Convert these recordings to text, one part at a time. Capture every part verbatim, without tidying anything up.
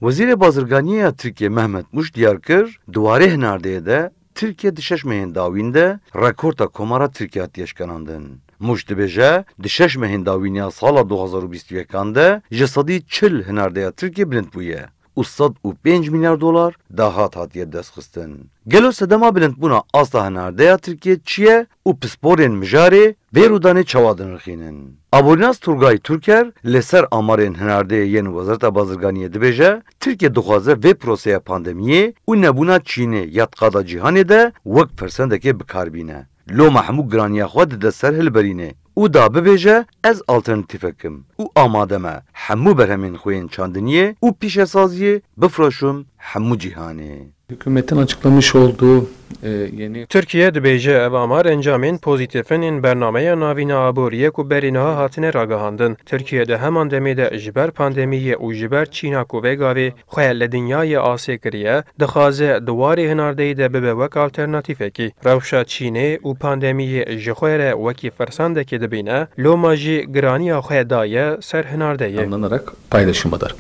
Wezîrê Bazirganiyê ya Tirkiyê Mehmet Mûş diyar kir, di warê hinardeyê de Tirkiye di şeş mehên dawîn de rekorta Komara Tirkiye hatiye şikenandin. Mûş dibêje, di şeş mehên dawîn ya sala du hazar û bîst û yekan de ji sedî çil hinardeya Tirkiye bilind bûye û sed û pênc milyar dolar dahat hatiye destxistin. Gelo sedema bilindbûna asta hinardeya Tirkiye çi ye û pisporên mijarê vê rûdanê çawa dinirxînin? Aborînas Turgay Turker li ser amarên hinardeyê yên Wezareta Bazirganiyê dibêje, Tirkiye dixwaze vê proseya pandemiyê û nebûna Çînê ya di qada cîhanê de wek fersendekê bi kar bîne. Loma hemû giraniya xwe dide ser hilberînê û da bibêje, ez alternatîfek im û amade me hemû berhemên xwe yên çandiniyê û pîşesaziyê bifroşim hemû cîhanê. Hükümetin açıklamış olduğu, e, yeni Tirkiye dibêje, ev amar encamên pozîtîf in ên bernameya navîna aboriyê ku berî niha hatine ragihandin. Tirkiye di heman demê de ji ber pandemiyê û ji ber Çîna ku vê gavê xwe li dinyayê asê kiriye, dixwaze di warê hinardeyê de bibe wek alternatîfekî. Rewşa Çînê û pandemiyê ji xwe re wekî fersendekê dibîne, loma jî giraniya xwe daye ser hinardeyê. Anlanarak paylaşılmadır.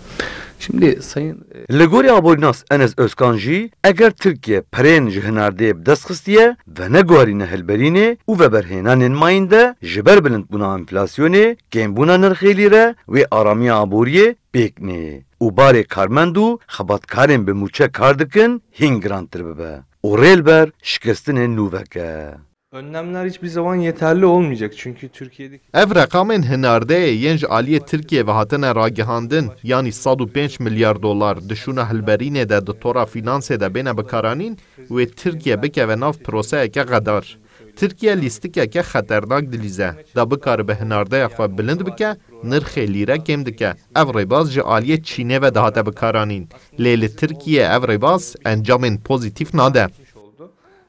Şimdi Sayın, e, Li gorî aborînas Enes Özkan jî, eger Tirkiye perên ji hinardeyê bi dest xistiye, veneguherîne hilberînê û veberhênanên mayînde ji ber bilindbûna enflasyonê, kêmbûna nirxê lîre wê aramiya aboriyê pêk nê û barê karmend û xebatkarên bi mûçe kar dikin hîn girantir bibe û rê li ber şikestinên nû veke. Önlemler hiçbir zaman yeterli olmayacak çünkü Türkiye'deki Ev reqamên hinardeyê yên ji aliyê Tirkiye ve hatine ragihandin, yanî sed û pênc milyar dolar, di şûna hilberînê de di tora fînansê de bêne bikaranîn, wê Tirkiye bikeve nav proseyeke xedar. Tirkiye lîstikeke xeternak dilîze, da bikaribe hinardeya xwe bilind bike, nirxê lîre kêm dike. Ev rêbaz ji aliyê Çînê ve dihate bikaranîn. Lê li Tirkiye ev rêbaz encamên pozîtîf nade.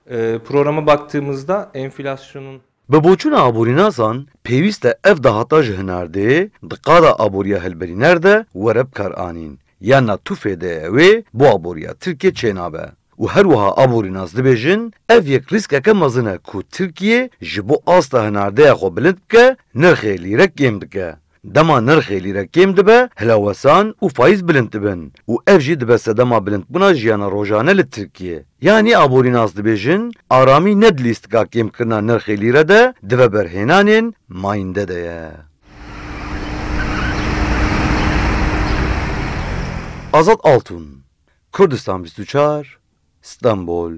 E, programa baktığımızda enflasyonun Bi boçûna aborînasan, pêwîst e ev dahata ji hinardeyê di qada aboriya hilberîner de were bikaranîn. Yan na tu fêdeye wê bo aboriya Tirkiye çênabe. Û her wiha aborînas dibêjin, ev yek rîskeke mezin e ku Tirkiye ji bo asta hinardeya xwe bilind bike, nirxê lîre kêm dike. Dema nirxê lîre kêm dibe, hilawesan û faîz bilind dibin û ev jî dibe sedema bilindbûna jiyana rojane li Tirkiye. Yanî aborînas dibêjin, aramî ne di lîstika kêmkirina nirxê lîre de, di veberhênanên mayînde de ye. Azad Altun, Kurdistan bîst û çar, Stenbol.